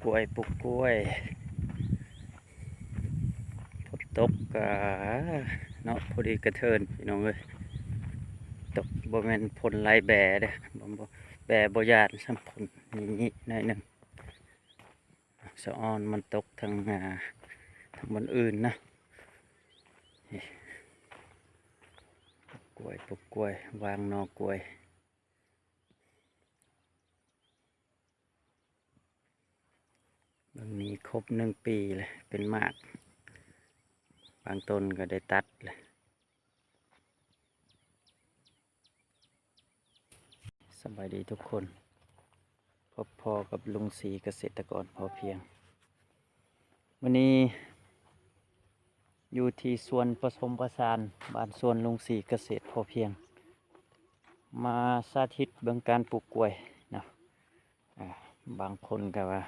ກ້ວຍ ປູກກ້ວຍ ຝົນຕົກກະເນາະ ພໍດີກະເທີນພີ່ນ້ອງເອີຍ. ຕົກ ບໍ່ແມ່ນຝົນໄຫຼແບເດ້ ບໍ່ ບໍ່ ແບບໍ່ຢ້ານຊ້ຳ ຝົນນີ້ໜ້ອຍໜຶ່ງ. ສະອອນມັນຕົກທາງ ອ່າ ທາງບ່ອນອື່ນເນາະ. ນີ້ ປູກກ້ວຍ ປູກກ້ວຍ ວາງໜໍ່ກ້ວຍ. ເບິ່ງນີ້ຄົບໜຶ່ງປີແລ້ວ ເປັນໝາກ ບາງຕົ້ນກໍໄດ້ຕັດແລ້ວ. ສະບາຍດີທຸກຄົນ ພົບພໍ້ກັບລຸງສີກະເສດຕະກອນພໍພຽງ. ມື້ນີ້ຢູ່ທີ່ສວນປະສົມປະສານ ບ້ານສວນລຸງສີກະເສດພໍພຽງ ມາສາທິດເບິ່ງການປູກກ້ວຍເນາະ. ອ່າ ບາງຄົນກໍວ່າ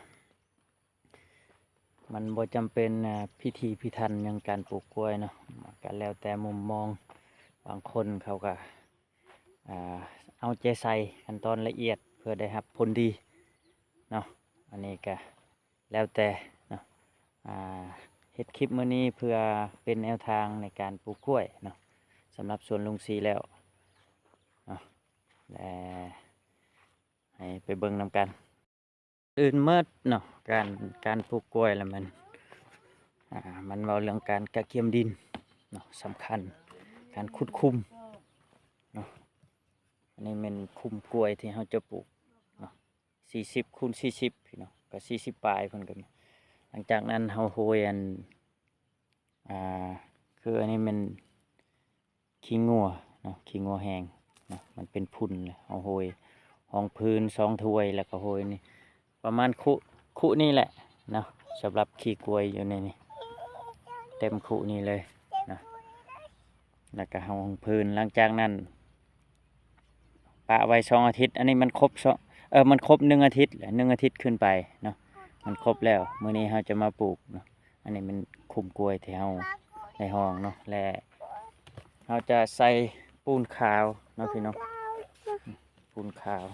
ມັນບໍ່ຈຳເປັນ ອ່າ ພິຖີພິຖັນຫຍັງການປູກກ້ວຍເນາະ ມັນກໍແລ້ວແຕ່ມຸມມອງ. ບາງຄົນເຂົາກໍ ອ່າ ເອົາໃຈໃສ່ຂັ້ນຕອນລະອຽດເພື່ອໄດ້ຮັບຜົນດີເນາະ. ອັນນີ້ກໍແລ້ວແຕ່ເນາະ. ອ່າ ເຮັດຄລິບມື້ນີ້ເພື່ອເປັນແນວທາງໃນການປູກກ້ວຍເນາະ ສຳລັບສວນລຸງສີແລ້ວເນາະ ແລະ ໃຫ້ໄປເບິ່ງນຳກັນ. ອື່ນໝົດເນາະ ການ ການປູກກ້ວຍລະແມ່ນ ອ່າ ມັນເວົ້າເລື່ອງການກະກຽມດິນເນາະ ສຳຄັນ ການຂຸດຂຸມເນາະ. ອັນນີ້ແມ່ນຂຸມກ້ວຍທີ່ເຮົາຈະປູກເນາະ ສີ່ສິບຄູນສີ່ສິບພີ່ນ້ອງ ກໍສີ່ສິບປາຍເພິ່ນກໍມີ. ຫຼັງຈາກນັ້ນເຮົາໂຮຍອັນ ອ່າ ຄືອັນນີ້ແມ່ນ ຂີ້ງົວເນາະ ຂີ້ງົວແຫ້ງເນາະ ມັນເປັນຝຸ່ນແລ້ວ ເຮົາໂຮຍຮອງພື້ນສອງຖ້ວຍ ແລ້ວກໍໂຮຍນີ້ ປະມານຄຸ ຄຸນີ້ແຫຼະເນາະ. ສຳລັບຂີ້ກ້ວຍຢູ່ໃນນີ້ ເຕັມຄຸນີ້ເລີຍເນາະ ແລ້ວກໍເຮົາຮອງພື້ນ. ຫຼັງຈາກນັ້ນ ປະໄວ້ສອງອາທິດ ອັນນີ້ມັນຄົບສອງ ເອີ ມັນຄົບໜຶ່ງອາທິດແຫຼະ ໜຶ່ງອາທິດຂຶ້ນໄປເນາະ ມັນຄົບແລ້ວ. ມື້ນີ້ເຮົາຈະມາປູກເນາະ ອັນນີ້ແມ່ນຂຸມກ້ວຍທີ່ເຮົາໄດ້ຮອງເນາະ ແລະ ເຮົາຈະໃສ່ປູນຂາວເນາະພີ່ນ້ອງ ປູນຂາວ.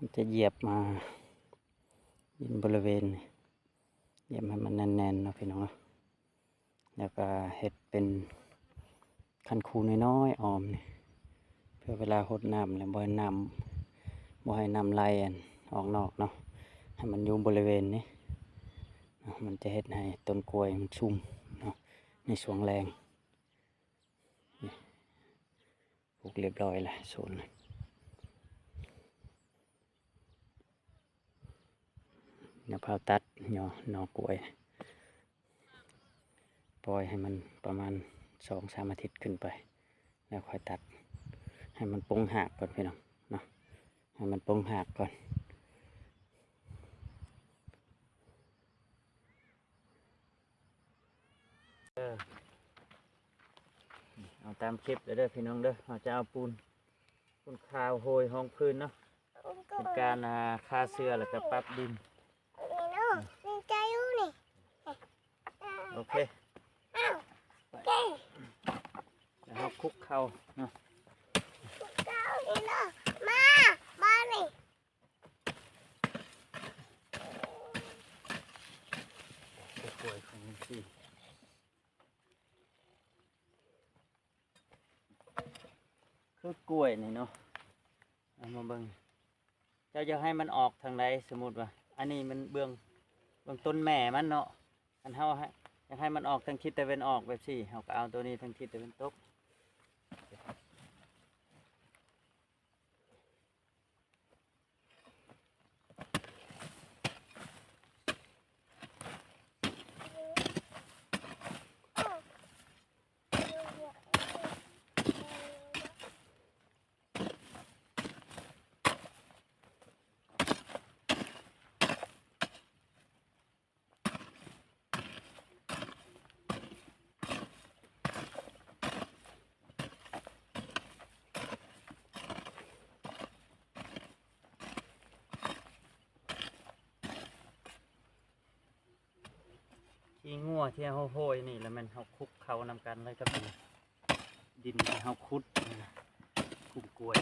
ມັນຈະຢຽບມາ ດິນບໍລິເວນນີ້ ຢຽບໃຫ້ມັນແໜ້ນໆເນາະພີ່ນ້ອງເນາະ ແລ້ວກໍເຮັດເປັນຄັນຄູນ້ອຍໆອ້ອມນີ້ ເພື່ອເວລາຫົດນ້ຳແລ້ວບໍ່ໃຫ້ນ້ຳ ບໍ່ໃຫ້ນ້ຳໄຫຼອັນອອກນອກເນາະ ໃຫ້ມັນຢູ່ບໍລິເວນນີ້ເນາະ ມັນຈະເຮັດໃຫ້ຕົ້ນກ້ວຍມັນຊຸ່ມເນາະ ໃນຊ່ວງແລ້ງ. ນີ້ ປູກລຽບຮ້ອຍແລ້ວໂຊນນີ້ ຢ່າຟ້າວຕັດ ຍໍ ໜໍກ້ວຍ ປ່ອຍໃຫ້ມັນປະມານສອງສາມອາທິດຂຶ້ນໄປ ແລ້ວຄ່ອຍຕັດ ໃຫ້ມັນປົງຮາກກ່ອນພີ່ນ້ອງເນາະ ໃຫ້ມັນປົງຮາກກ່ອນ. ເອີ ເອົາຕາມຄລິບເດີພີ່ນ້ອງເດີ ເຮົາຈະເອົາປູນ ປູນຂາວໂຮຍຮອງພື້ນເນາະ ເປັນການ ອ່າ ຂ້າເຊື້ອ ແລ້ວກໍປັບດິນ ນີ້ເນາະ ນີ້ໃຈຢູ່ນີ້ ໂອເຄ ອ້າວ ແລ້ວເຮົາຄຸກເຂົ້າເນາະ ຄຸກເຂົ້ານີ້ເນາະ ມາ ມານີ້. ຄືກ້ວຍນີ້ເນາະ ເອົາມາເບິ່ງ ເຈົ້າຢາກໃຫ້ມັນອອກທາງໃດ? ສົມມຸດວ່າ ອັນນີ້ມັນເບື້ອງ ເບື້ອງຕົ້ນແມ່ມັນເນາະ ຄັນເຮົາໃຫ້ ຢາກໃຫ້ມັນອອກທາງທິດຕາເວັນອອກແບບຊີ້ ເຮົາກໍເອົາໂຕນີ້ທາງທິດຕາເວັນຕົກ. ຂີ້ງົວທີ່ເຮົາໂຮຍນີ້ ລະແມ່ນເຮົາຄຸກເຂົ້ານຳກັນເລີຍກັບດິນ ດິນທີ່ເຮົາຂຸດ ຂຸດກ້ວຍ.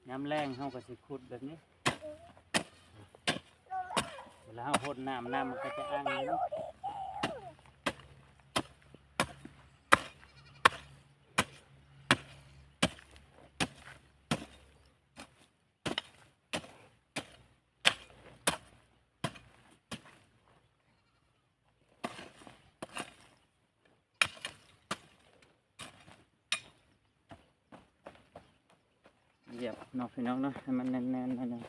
ຍາມແລ້ງເຮົາກໍຊິຂຸດແບບນີ້ ເວລາເຮົາຫົດນ້ຳ ນ້ຳມັນກໍຈະອັ່ງເລີຍເນາະ. ຢຽບເນາະພີ່ນ້ອງເນາະ ໃຫ້ມັນແໜ້ນໆໜ້ອຍໜຶ່ງ.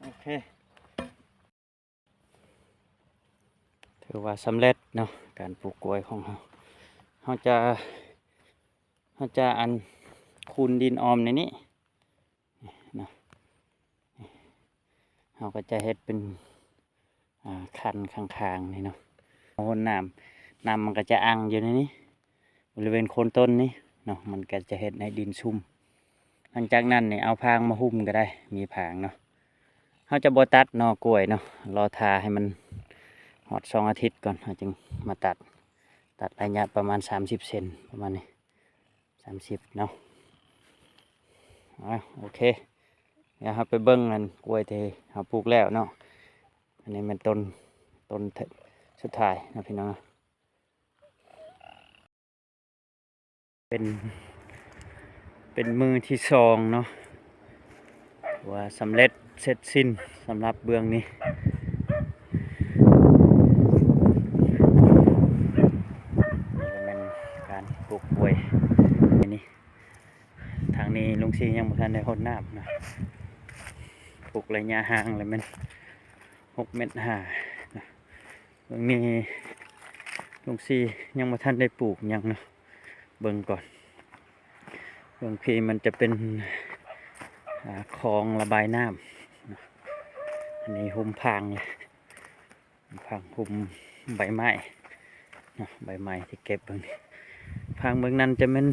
ໂອເຄ ຖືວ່າສຳເລັດເນາະ ການປູກກ້ວຍຂອງເຮົາ. ເຮົາຈະ ເຮົາຈະອັນ ຄູນດິນອ້ອມໃນນີ້ ເນາະ ເຮົາກໍຈະເຮັດເປັນ ອ່າ ຄັນຂ້າງໆນີ້ເນາະ ຫົດນ້ຳ ນ້ຳມັນກໍຈະອັ່ງຢູ່ໃນນີ້ ບໍລິເວນໂຄນຕົ້ນນີ້ເນາະ ມັນກໍຈະເຮັດໃຫ້ດິນຊຸ່ມ. ຫຼັງຈາກນັ້ນນີ້ ເອົາພາງມາຫຸ້ມກໍໄດ້ ມີພາງເນາະ. ເຮົາຈະບໍ່ຕັດໜໍ່ກ້ວຍເນາະ ລໍຖ້າໃຫ້ມັນຮອດສອງອາທິດກ່ອນ ເຮົາຈຶ່ງມາຕັດ ຕັດໄລຍະປະມານສາມສິບເຊັນ ປະມານນີ້ ສາມສິບເນາະ. ອ່າ ໂອເຄ ດຽວເຮົາໄປເບິ່ງອັນກ້ວຍທີ່ເຮົາປູກແລ້ວເນາະ. ອັນນີ້ແມ່ນຕົ້ນ ຕົ້ນ ທ- ສຸດທ້າຍເນາະພີ່ນ້ອງເນາະ. ເປັນ ເປັນມື້ທີສອງເນາະ ວ່າສຳເລັດເສັດສິ້ນສຳລັບເບື້ອງນີ້ ນີ້ກໍແມ່ນການປູກກ້ວຍນີ້. ທາງນີ້ລຸງຊີຍັງບໍ່ທັນໄດ້ຫົດນ້ຳເນາະ. ປູກໄລຍະຫ່າງລະແມ່ນຫົກແມັດຫ້າເນາະ. ເບິ່ງນີ້ ລຸງສີຍັງບໍ່ທັນໄດ້ປູກຫຍັງເນາະ. ເບິ່ງກ່ອນ ເບິ່ງພີ້ມັນຈະເປັນ ອາ ຄອງລະບາຍນ້ຳເນາະ. ອັນນີ້ຫຸ້ມພາງ ພາງຫຸ້ມໃບໄມ້ເນາະ ໃບໄມ້ທີ່ເກັບເບິ່ງນີ້. ພາງເບິ່ງນັ້ນຈະແມ່ນ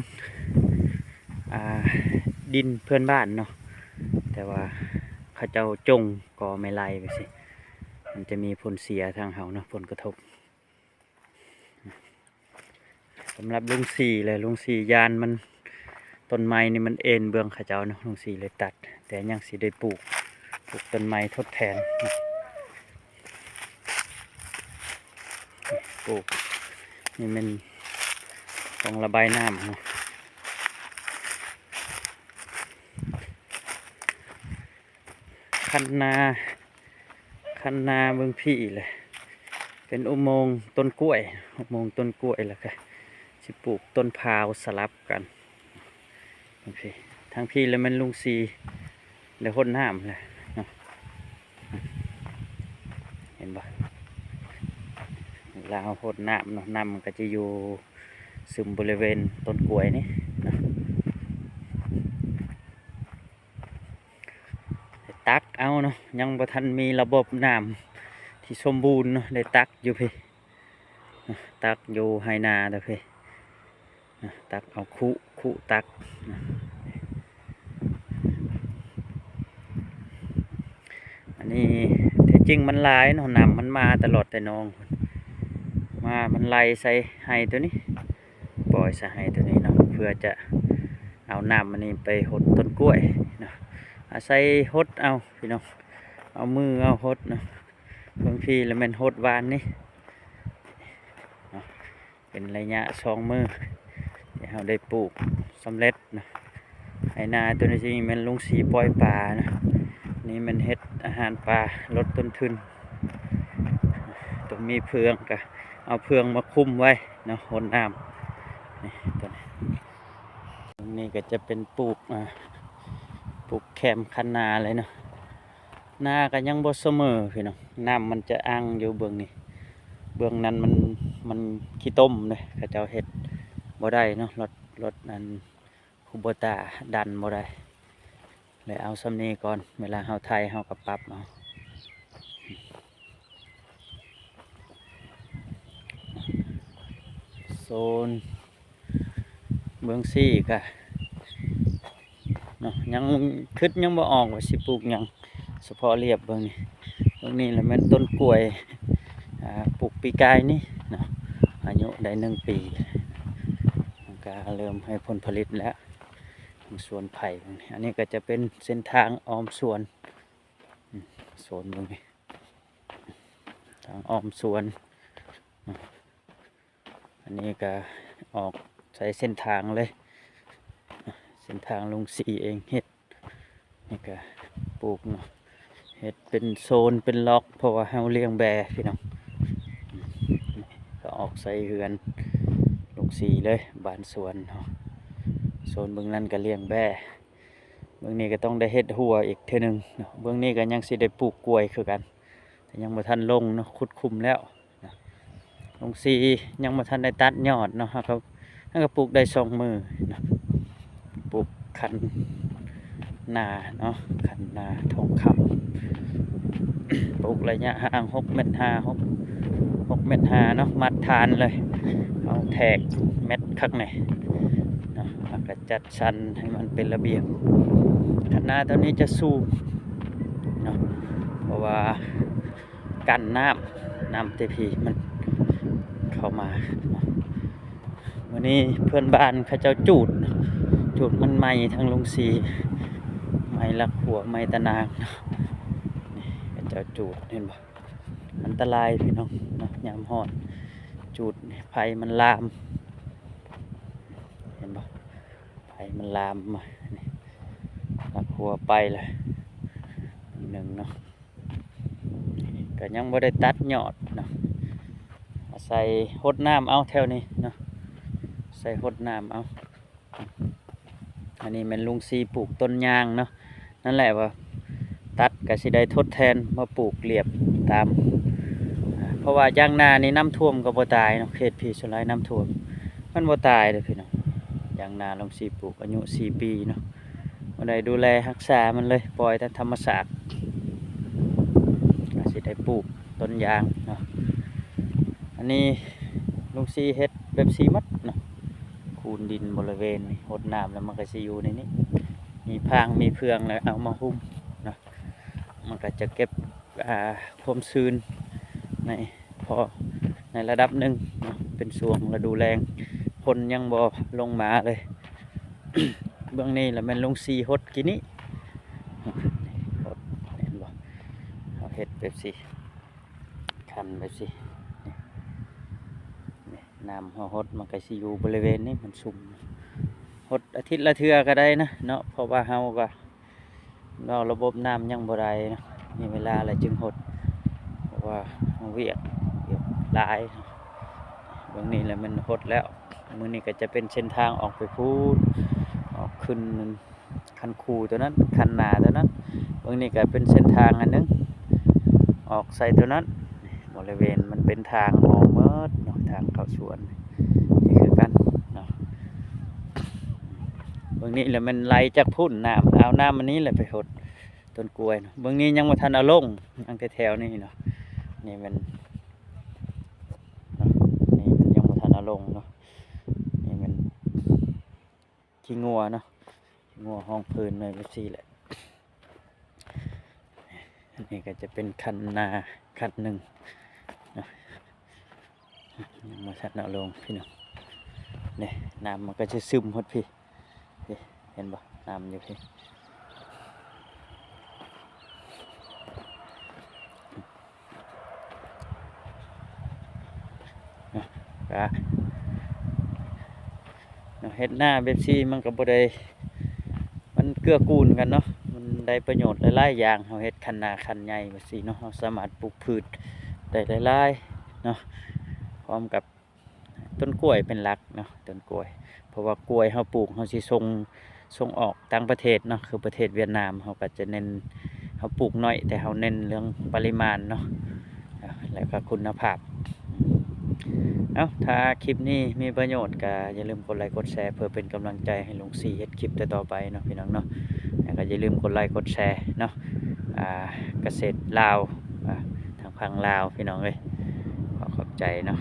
ອ່າ ດິນເພື່ອນບ້ານເນາະ ແຕ່ວ່າເຂົາເຈົ້າຈົ່ງກໍໄມ້ໄລ່ໄປຊີ້ ມັນຈະມີຜົນເສຍທາງເຮົາເນາະ ຜົນກະທົບ. ສຳລັບລຸງສີແຫຼະ ລຸງສີຢ້ານມັນ ຕົ້ນໄມ້ນີ້ມັນເອັນເບື້ອງເຂົາເຈົ້າເນາະ ລຸງສີເລີຍຕັດ ແຕ່ຍັງຊິໄດ້ປູກ ປູກຕົ້ນໄມ້ທົດແທນ ປູກ ນີ້ແມ່ນຄອງລະບາຍນ້ຳເນາະ. ຄັນນາ ຄັນນາເບິ່ງພີ້ແຫຼະ ເປັນອຸໂມງຕົ້ນກ້ວຍ ອຸໂມງຕົ້ນກ້ວຍ ແລ້ວກະຊິປູກຕົ້ນພ້າວສະຫຼັບກັນ. ທາງພີ້ ທາງພີ້ລະແມ່ນລຸງສີໄດ້ຫົດນ້ຳແຫຼະເນາະ ເຫັນບໍ່ ລາວຫົດນ້ຳເນາະ ນ້ຳມັນກະຈະຢູ່ຊຶມບໍລິເວນຕົ້ນກ້ວຍນີ້ເນາະ. ໄດ້ຕັກເອົາເນາະ ຍັງບໍ່ທັນມີລະບົບນ້ຳທີ່ສົມບູນເນາະ ໄດ້ຕັກຢູ່ພີ້ ຕັກຢູ່ໄຮ່ນາແຕ່ພີ້ ຕັກເອົາຄຸ ຄຸຕັກ. ອັນນີ້ແທ້ຈິງມັນຫຼາຍເນາະ ນ້ຳມັນມາຕະຫຼອດແຕ່ໜອງ ມາ ມັນໄຫຼໃສ່ໄຮ່ໂຕນີ້ ປ່ອຍໃສ່ໄຮ່ໂຕນີ້ເນາະ ເພື່ອຈະເອົານ້ຳອັນນີ້ໄປຫົດຕົ້ນກ້ວຍເນາະ. ອາໄສຫົດເອົາພີ່ນ້ອງ ເອົາມືເອົາຫົດເນາະ. ເບິ່ງພີ້ລະແມ່ນຫົດວານນີ້ເນາະ ເປັນໄລຍະສອງມື້ທີ່ເຮົາໄດ້ປູກສຳເລັດເນາະ. ໄຮ່ນາໂຕນີ້ຊິແມ່ນລຸງສີປ່ອຍປາເນາະ ນີ້ແມ່ນເຮັດອາຫານປາ ລົດຕົ້ນທຶນ ຕ້ອງມີເຟືອງ ກະເອົາເຟືອງມາຄຸມໄວ້ເນາະ ຫົດນ້ຳ ນີ້ ໂຕນີ້. ນີ້ກະຈະເປັນປູກ ອາ ປູກແຄມຄັນນາເລີຍເນາະ. ນາກະຍັງບໍ່ສະເໝີພີ່ນ້ອງ ນ້ຳມັນຈະອັ່ງຢູ່ເບື້ອງນີ້ ເບື້ອງນັ້ນມັນ ມັນຂີ້ຕົມເດ້ ເຂົາເຈົ້າເຮັດບໍ່ໄດ້ເນາະ ລົດ ລົດອັນຄູໂບຕ້າດັນບໍ່ໄດ້ ແລະເອົາສ່ຳນີ້ກ່ອນ ເວລາເຮົາໄຖເຮົາກະປັບເອົາ. ໂຊນເບື້ອງຊີ້ກະເນາະ ຍັງຄິດຍັງບໍ່ອອກວ່າຊິປູກຫຍັງ ສະເພາະລຽບເບິ່ງນີ້ ເບິ່ງນີ້ລະແມ່ນຕົ້ນກ້ວຍ ອາ ປູກປີກາຍນີ້ເນາະ ອາຍຸໄດ້ໜຶ່ງປີ ມັນກະເລີ່ມໃຫ້ຜົນຜະລິດແລ້ວ ສວນໄຜ່ເບິ່ງນີ້. ອັນນີ້ກະຈະເປັນເສັ້ນທາງອ້ອມສວນ ອືມ ໂຊນເບິ່ງນີ້ ທາງອ້ອມສວນ ອັນນີ້ກະອອກໃສ່ເສັ້ນທາງເລີຍ ເສັ້ນທາງລຸງສີເອງເຮັດ ນີ້ກະປູກເນາະ ເຮັດເປັນໂຊນເປັນລັອກ ເພາະວ່າເຮົາລ້ຽງແບ້ພີ່ນ້ອງ ກະອອກໃສ່ເຮືອນລຸງສີເລີຍ ບ້ານສວນເຮົາ. ໂຊນເບື້ອງນັ້ນກະລ້ຽງແບ້ ເບື້ອງນີ້ກະຕ້ອງໄດ້ເຮັດຮົ້ວອີກເທື່ອໜຶ່ງເນາະ ເບື້ອງນີ້ກະຍັງຊິໄດ້ປູກກ້ວຍຄືກັນ ແຕ່ຍັງບໍ່ທັນລົງເນາະ ຂຸດຂຸມແລ້ວເນາະ. ລຸງສີຍັງບໍ່ທັນໄດ້ຕັດຍອດເນາະ ເຮົາກະ ເຮົາກະປູກໄດ້ສອງມື້ເນາະ ປູກຄັນນາເນາະ ຄັນນາທອງຄຳ ປູກໄລຍະຫ່າງຫົກແມັດຫ້າ ຫົກ ຫົກແມັດຫ້າເນາະ ມາດຖານເລີຍ ເອົາແທກແມັດຄັກແນ່ ເນາະ ແລ້ວກະຈັດສັນໃຫ້ມັນເປັນລະບຽບ. ຄັນນາໂຕນີ້ຈະສູງເນາະ ເພາະວ່າກັນນ້ຳ ນ້ຳແຕ່ພີ້ມັນເຂົ້າມາເນາະ. ມື້ນີ້ເພື່ອນບ້ານເຂົາເຈົ້າຈູດເນາະ ຈູດມັນໄໝ້ທາງລຸງສີ ໄໝ້ລັກຫົວ ໄໝ້ຕານາງເນາະ ນີ້ເຂົາເຈົ້າຈູດ ເຫັນບໍ່ ອັນຕະລາຍພີ່ນ້ອງເນາະ ຍາມຮ້ອນຈູດນີ້ໄຟມັນລາມ ເຫັນບໍ່ ໄຟມັນລາມມານີ້ ລັກຫົວໄປລະໜຶ່ງເນາະ ກະຍັງບໍ່ໄດ້ຕັດຍອດເນາະ ອາໄສຫົດນ້ຳເອົາແຖວນີ້ເນາະ ອາໄສຫົດນ້ຳເອົາ. ອັນນີ້ແມ່ນລຸງສີປູກຕົ້ນຍາງເນາະ ນັ້ນແຫຼະວ່າ ຕັດກໍຊິໄດ້ທົດແທນມາປູກລຽບຕາມ ເພາະວ່າຢາງນານີ້ນ້ຳຖ້ວມກໍບໍ່ຕາຍເນາະ ເຂດພີສ່ວນຫຼາຍນ້ຳຖ້ວມ ມັນບໍ່ຕາຍເດ້ພີ່ນ້ອງ. ຢາງນາລຸງສີປູກອາຍຸສີ່ປີເນາະ ບໍ່ໄດ້ດູແລຮັກສາມັນເລີຍ ປ່ອຍຕາມທຳມະຊາດ ກໍຊິໄດ້ປູກຕົ້ນຢາງເນາະ. ອັນນີ້ລຸງສີເຮັດແບບຊີ້ໝົດເນາະ ຄູນດິນບໍລິເວນນີ້ ຫົດນ້ຳແລ້ວມັນກໍຊິຢູ່ໃນນີ້ ມີພາງມີເຟືອງແລ້ວເອົາມາຫຸ້ມເນາະ ມັນກໍຈະເກັບ ອ່າ ຄວາມຊື້ນໃນ ພໍໃນລະດັບໜຶ່ງເນາະ ເປັນຊ່ວງລະດູແລ້ງ ຝົນຍັງບໍ່ລົງມາເລີຍ. ເບື້ອງນີ້ລະແມ່ນລຸງສີຫົດກີ້ນີ້ ຫົດ ເຫັນບໍ່ ເຮົາເຮັດແບບຊີ້ ຄັນແບບຊີ້ ນີ້ ນີ້ ນ້ຳເຮົາຫົດມັນກໍຊິຢູ່ບໍລິເວນນີ້ ມັນຊຸ່ມ ຫົດອາທິດລະເທື່ອກໍໄດ້ນະເນາະ ເພາະວ່າເຮົາກໍ ເວົ້າລະບົບນ້ຳຍັງບໍ່ໄດ້ເນາະ ມີເວລາແລ້ວຈຶ່ງຫົດ ເພາະວ່າເຮົາວຽກ ວຽກຫຼາຍ. ເບື້ອງນີ້ແຫຼະແມ່ນຫົດແລ້ວ ມື້ນີ້ກໍຈະເປັນເສັ້ນທາງອອກໄປພຸ້ນ ອອກຂຶ້ນຄັນຄູຕົວນັ້ນ ຄັນນາຕົວນັ້ນ. ເບື້ອງນີ້ກໍເປັນເສັ້ນທາງອັນໜຶ່ງ ອອກໃສ່ຕົວນັ້ນ ບໍລິເວນມັນເປັນທາງອອກໝົດເນາະ ທາງເຂົ້າສວນ ນີ້ຄືກັນເນາະ. ເບື້ອງນີ້ແຫຼະແມ່ນໄຫຼຈາກພຸ້ນນ້ຳ ເອົານ້ຳອັນນີ້ແຫຼະໄປຫົດຕົ້ນກ້ວຍເນາະ. ເບື້ອງນີ້ຍັງບໍ່ທັນເອົາລົງ ຍັງແຕ່ແຖວນີ້ເນາະ ນີ້ແມ່ນ ເນາະ ນີ້ມັນຍັງບໍ່ທັນເອົາລົງເນາະ ນີ້ແມ່ນ ຂີ້ງົວເນາະ ຂີ້ງົວຮອງພື້ນໄວ້ແບບຊີ້ແຫຼະ. ອັນນີ້ກໍຈະເປັນຄັນນາຄັນໜຶ່ງເນາະ ຍັງບໍ່ທັນເອົາລົງພີ່ນ້ອງ. ນີ້ນ້ຳມັນກໍຈະຊຶມຮອດພີ້ ພີ້ ເຫັນບໍ່ ນ້ຳຢູ່ພີ້. ເນາະ ກະ ເນາະ ເຮັດນາແບບຊີ້ມັນກໍບໍ່ໄດ້ ມັນເກື້ອກູນກັນເນາະ ມັນໄດ້ປະໂຫຍດຫຼາຍໆຢ່າງ. ເຮົາເຮັດຄັນນາຄັນໃຫຍ່ແບບຊີ້ເນາະ ເຮົາສາມາດປູກພືດໄດ້ຫຼາຍໆເນາະ ພ້ອມກັບ ຕົ້ນກ້ວຍເປັນຫຼັກເນາະ ຕົ້ນກ້ວຍ ເພາະວ່າກ້ວຍເຮົາປູກ ເຮົາຊິສົ່ງ ສົ່ງອອກຕ່າງປະເທດເນາະ ຄືປະເທດຫວຽດນາມ ເຮົາກໍຈະເນັ້ນ ເຮົາປູກໜ້ອຍ ແຕ່ເຮົາເນັ້ນເລື່ອງປະລິມານເນາະ ແລ້ວກໍຄຸນນະພາບ. ເອົ້າ ຖ້າຄລິບນີ້ມີປະໂຫຍດ ກໍຢ່າລືມກົດໄລກົດແຊ ເພື່ອເປັນກຳລັງໃຈໃຫ້ລຸງສີເຮັດຄລິບຕໍ່ໆໄປເນາະ ພີ່ນ້ອງເນາະ. ແລ້ວກໍຢ່າລືມກົດໄລກົດແຊເນາະ ອ່າ ກະເສດລາວ ອ່າ ທາງຝັ່ງລາວ ພີ່ນ້ອງເອີຍ ຂໍຂອບໃຈເນາະ.